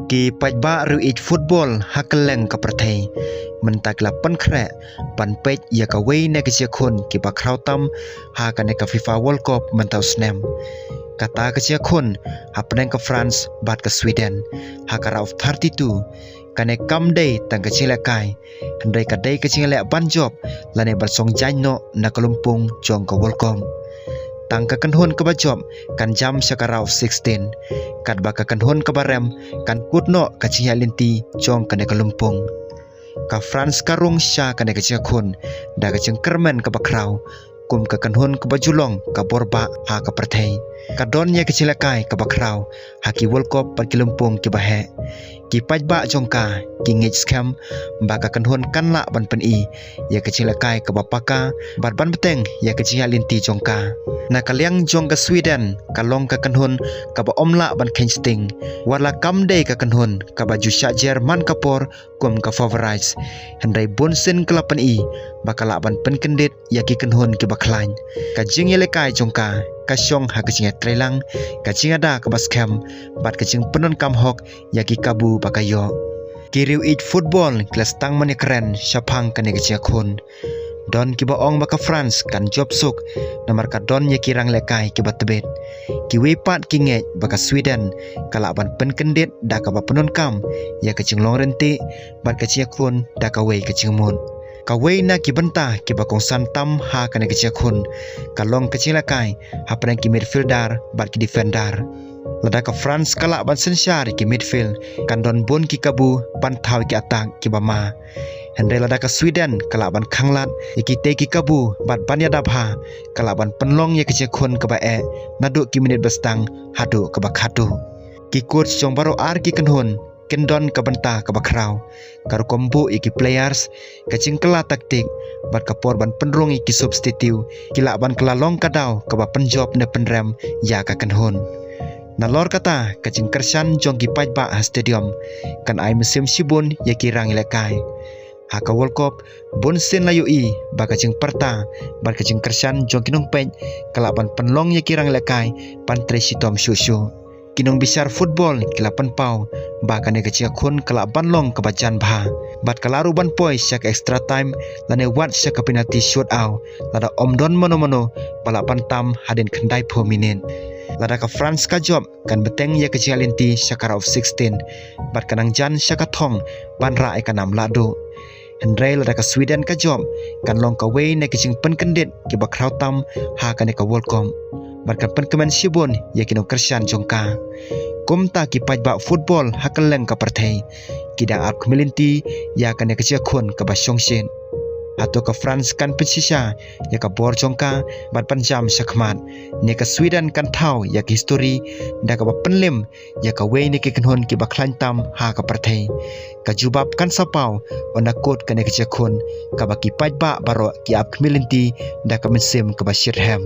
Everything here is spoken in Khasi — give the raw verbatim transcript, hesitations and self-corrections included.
Ki paidbah riew ïeit football ha kylleng ka pyrthei mynta ki la pynkhreh ban peit ïa kawei na ki jingïakhun kiba khraw tam ha kane ka FIFA World Cup mynta u snem. Kata ka jingïakhun hapdeng ka France bad ka Sweden ha ka round of thirty-two. Kane kam dei tang ka jinglehkai, hynrei ka dei ka jingleh ban jop lane ban song jaiñ noh na ka lympung jong ka World Cup. Tang ka kynhun kaba jop kan jam sha ka round of sixteen, katba ka kynhun kaba rem kan kut noh ka jingïaid lynti jong kane ka lympung. Ka France ka rung sha kane ka jingïakhun da ka jingkyrmen kaba khraw kum ka kynhun kaba ju long ka bor bah ha ka pyrthei. Ka don ïa ka jinglehkai kaba khraw ha ki World Cup bad ki lympung kiba heh. Ki paidbah jong ka ki ngeit skhem ba ka kynhun kan lah ban pyni ïa ka jinglehkai kaba paka bad ban bteng ïa ka jingïaid lynti jong ka. Na ka liang jong ka Sweden, ka long ka kynhun kaba ym lah ban kheiñ sting. Wat la kam dei ka kynhun kaba ju shah jer man ka por kum ka favourites, hynrei bunsien ka la pyni ba ka lah ban pynkyndit ïa ki kynhun kiba khlaiñ. Ka jingïalehkai jong ka ka shong ha ka jingïatreilang, ka jingïada kaba skhem bad ka jingpyndonkam hok ïa ki kabu ba ka ïoh. Ki riew ïeit football ki la sdang ban ïakren shaphang kane ka jingïakhun. Don kiba ong ba ka France kan jop suk namar ka don ïa ki ranglehkai kiba tbit. Kiwei pat ki ngeit ba ka Sweden ka lah ban pynkyndit da kaba pyndonkam ïa ka jinglong ryntih bad ka jingïakhun da kawei ka jingmut. Kawei na ki bynta kiba kongsan tam ha kane ka jingïakhun ka long ka jinglehkai hapdeng ki midfielder bad ki defender. Lada ka France ka lah ban synshar ïa ki midfield, kan don bun ki kabu ban thaw ïa ki attack kiba ma. Hynrei lada ka Sweden ka lah ban khanglad ïa kitei ki kabu bad ban ïada bha, ka lah ban pynlong ïa ka jingïakhun kaba eh naduh ki minit ba sdang haduh kaba khatduh. Ki coach jong baroh ar ki kynhun kin don ka bynta kaba khraw, ka rukom buh ïa ki players, ka jingkylla taktik bad ka por ban pynrung ïa ki substitute ki lah ban kylla long ka daw kaba pynjop ne pynrem ïa ka kynhun. Nalor kata, ka jingkyrshan jong ki paidbah ha stadium kan ai mynsiem shibun ïa ki rangïalehkai. Ha ka World Cup, bunsien la ïohi ba ka jingpyrta bad ka jingkyrshan jong ki nongpeit ka lah ban pynlong ïa ki rangïalehkai ban trei shitom shuh shuh. Ki nongbishar football ki la pynpaw ba kane ka jingïakhun ka lah ban long kaba jan bha bad ka lah ruh ban poi sha ka extra time lane wat sha ka penalty shootout lada ym don mano mano ba lah ban tam hadien khyndaiphew minit. Lada ka France ka jop, kan bteng ïa ka jingïaid lynti sha ka round of sixteen bad ka nang jan sha ka thong ban rah ïa ka nam lahduh. Hynrei lada ka Sweden ka jop, kan long kawei na ki jingpynkyndit kiba khraw tam ha kane ka World Cup bad kan pynkmen shibun ïa ki nongkyrshan jong ka. Kumta ki paidbah football ha kylleng ka pyrthei ki dang ap khmih lynti ïa kane ka jingïakhun kaba shongshit. Hato ka France kan pynshisha ïa ka bor jong ka bad ban jam shakhmat, ne ka Sweden kan thaw ïa ka histori da kaba pynlip ïa kawei na ki kynhun kiba khlaiñ tam ha ka pyrthei? Ka jubab kan sa paw ynda kut kane ka jingïakhun kaba ki paidbah baroh ki ap khmih lynti da ka mynsiem kaba shitrhem.